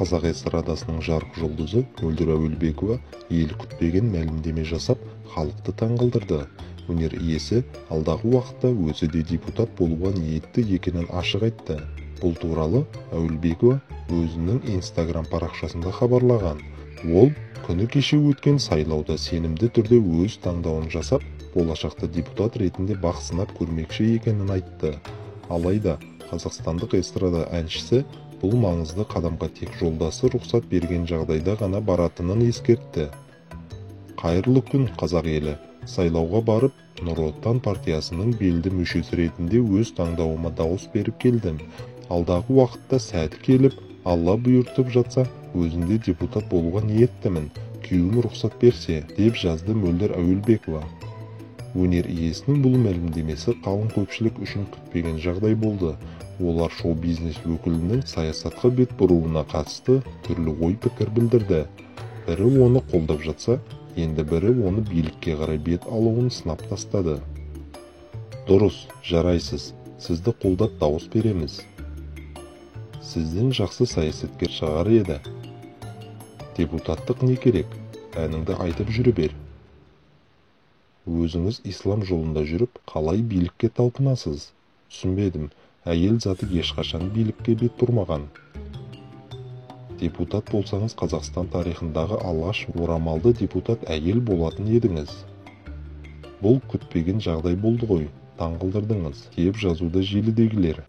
Қазақ эстрадасының жарық жұлдызы Мөлдір Әуелбекова ел күтпеген мәлімдеме жасап, халықты таңғалдырды. Өнер иесі алдағы уақытта өзі де депутат болуға ниетті екенін ашық айтты. Бұл туралы Әуелбекова өзінің Инстаграм парақшасында хабарлаған. Ол күні кеше өткен сайлауда сенімді түрде өз таңдауын жасап, болашақта депутат ретінде бақ сынап көрмекші екенін айтты. Алайда қазақстандық эстрада әншісі бұл маңызды қадамға тек жолдасы рұқсат берген жағдайда ғана баратынын ескертті. Қайырлы күн, қазақ елі! Сайлауға барып, Нұр Отан партиясының белді мүшесі ретінде өз таңдауыма дауыс беріп келдім. Алдағы уақытта сәті келіп, Алла бұйыртып жатса, өзім де депутат болуға ниеттімін. Күйеуім рұқсат берсе, деп жазды Мөлдір Әуелбекова. Өнер иесінің бұл мәлімдемесі қалың көпшілік үшін күтпеген жағдай болды. Олар шоу-бизнес өкілінің саясатқа бет бұруына қатысты түрлі ой-пікір білдірді. Бірі оны қолдап жатса, енді бірі оны билікке қарай бет алуын сынап тастады. Дұрыс, жарайсыз, сізді қолдап дауыс береміз. Сізден жақсы саясаткер шығар еді. Депутаттық не керек, әніңді айтып жүре бер. Өзіңіз ислам жолында жүріп, қалай билікке талпынасыз? Түсінбедім, әйел заты ешқашан билікке бет бұрмаған. Депутат болсаңыз, Қазақстан тарихындағы алғаш орамалды депутат әйел болатын едіңіз. Бұл күтпеген жағдай болды ғой, таңғалдырдыңыз, деп жазуда желідегілер.